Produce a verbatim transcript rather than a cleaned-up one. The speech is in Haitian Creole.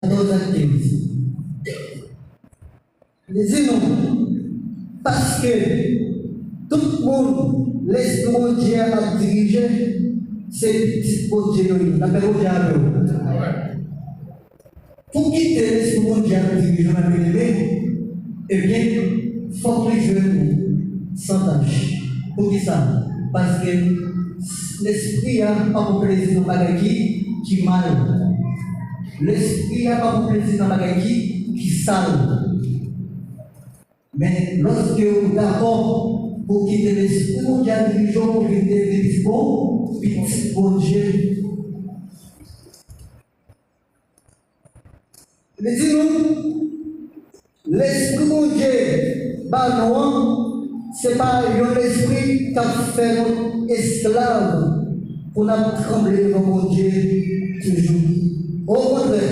katòz ak kenz. Li di nou, paske tout moun Lespri Bondye ap dirije, se pitit Bondye yo ye. Lapè Bondye avè w. Pou kite Lespri Bondye ap dirije w, mwen byeneme, ebyen, fòk li jwenn ou san tach. Poukisa? Paske Lespri a pa pou plezi nan bagay ki, ki mal. Lespri a pa pou plezi nan bagay ki, ki sal. Men lòske ou dakò pou kite Lespri Bondye a dirije w, ou vin devni pitit bon, pitit Bondye. Li di nou, Lespri Bondye ba nou an, se pa yon lespri k ap fè nou esklav pou n ap tranble devan Bondye toujou. Okontrè,